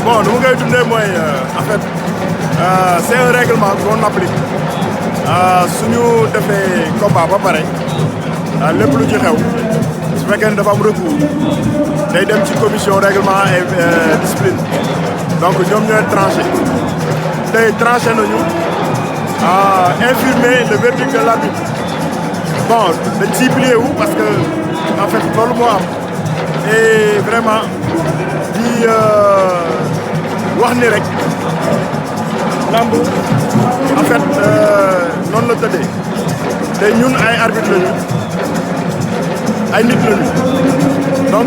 Bon, nous avons en fait, c'est un règlement qu'on applique. Si nous faisons combat, pas pareil. Le plus du xew su fekkee ne dafa am recours day dem ci commission règlement et discipline donc ñoom ñooy tranché tey tranché nañu infirmer le verdict de l'arbitre. Bon dañ ciy plié wu parce que en fait loolu moo am et vraiment di wax ni rek lamb en fait noonu la tëddee tey ñun ay arbitre lañu ay nit lañu donc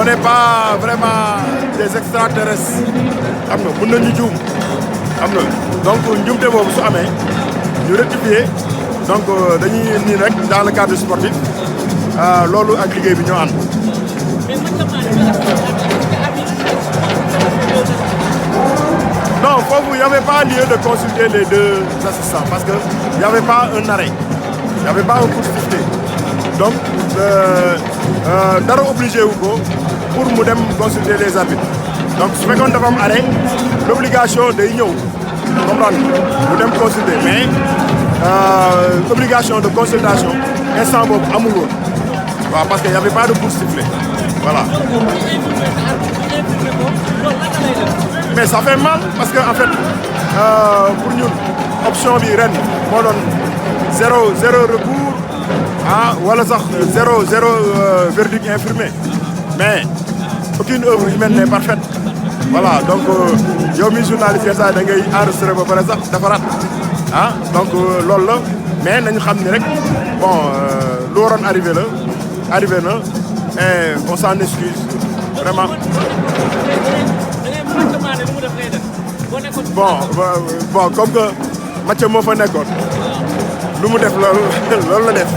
on n'est pas vraiment des extraterrestres xam nga mën nañu juum xam nga donc njuumte boobu su amee ñu rectifier donc dañuy nii rek dans le cadre sportif loolu ak liggéey bi ñoo ànd. Non, il n'y avait pas lieu de consulter les deux assistants parce qu'il n'y avait pas un arrêt, il n'y avait pas un coup de sifflet. Donc, dara obligé pour mu dem consulter les arbitres. Donc, su fekkoon dafa am arrêt, l'obligation day ñëw comprendre mu dem consulter mais obligation de consultation instant boobu amul woon waaw parce que y avait pas de coup de sifflet voilà. Mais ça fait mal parce que en fait pour ñun option bi ren moo doon zéro recours wala sax zéro verdict infirmé mais aucune œuvre humaine n'est parfaite voilà donc yow mi journaliste yenn saa da ngay enregistré ba pare sax dafa rat donc loolu la mais nañu xam ni rek bon lu waroon arrivé na et on s'en excuse vraiment. Bon comme que Mathieu moo fa nekkoon lu mu def loolu la def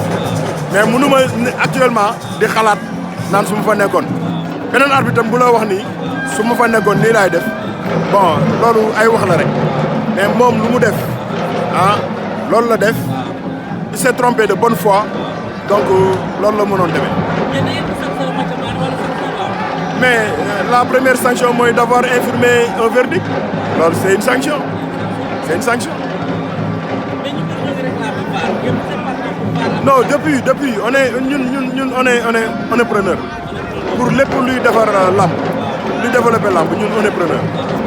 mais mënu ma actuellement di xalaat naan su ma fa nekkoon beneen arbitre tam bu la wax nii su ma fa nekkoon nii laay def bon loolu ay wax la rek mais moom lu mu def loolu la def il s'est trompé de bonne foi donc loolu la mënoon demee. Mais la première sanction mooy d'avoir infirmé un verdict loolu c'est une sanction non depuis on est ñun on est preneur pour lépp luy defar lamb luy développer lamb ñun on est preneur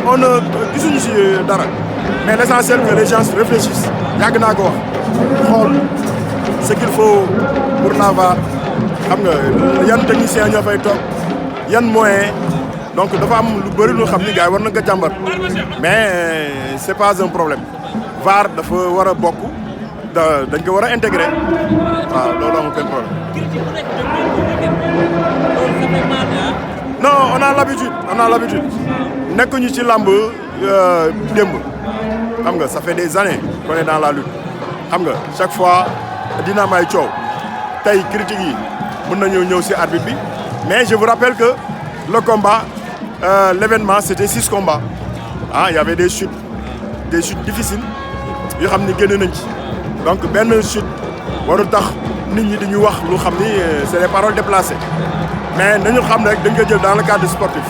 on ne gisuñu si dara mais l'essentiel que les gens réfléchissent yàgg naa ko wax xool ce qu'il faut pour la VAR xam nga yan technicien ñoo fay toog yan moyen donc dafa am lu bëri lu xam ni gars yi war na ko jàmbar mais c'est pas un problème VAR dafa war a bokk dañ ko war a intégrer waaw loolu amul benn problème. Non on a l'habitude nekkuñu ci làmb démb xam nga ça fait des années qu'on est dans la lutte xam nga chaque fois dina am ay coow tey critiques yi mën nañu ñëw ci arbitre bi mais je vous rappelle que le combat l'événement c'était 6 combats il y avait des chutes difficiles yoo xam ni génn nañ ci donc benn chute warul tax nit ñi dañuy wax lu xam ni c'est des paroles déplacées mais nañu xam rek dañ ko jël dans le cadre sportif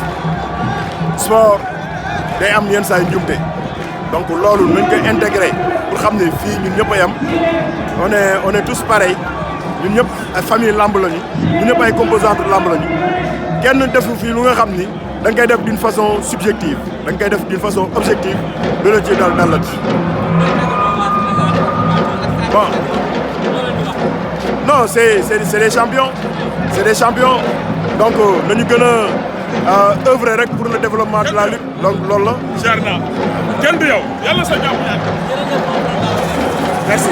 sport day am yenn saa yu njumte donc loolu nañ ko intégrer pour xam ne fii ñun ñëpp a yam on est tous pareils ñun ñëpp ay famille lamb lañu ñun ñëpp ay composantes lamb lañu kenn defu fii lu nga xam ni da nga koy def d'une façon subjective da nga koy def d'une façon objective lu la ci dal la ci. Bon non c'est des champions donc nañu gën a œuvrer rek pour le développement de la lutte donc loolu la. jar na kenn du yow yàlla sa jàmm. Merci.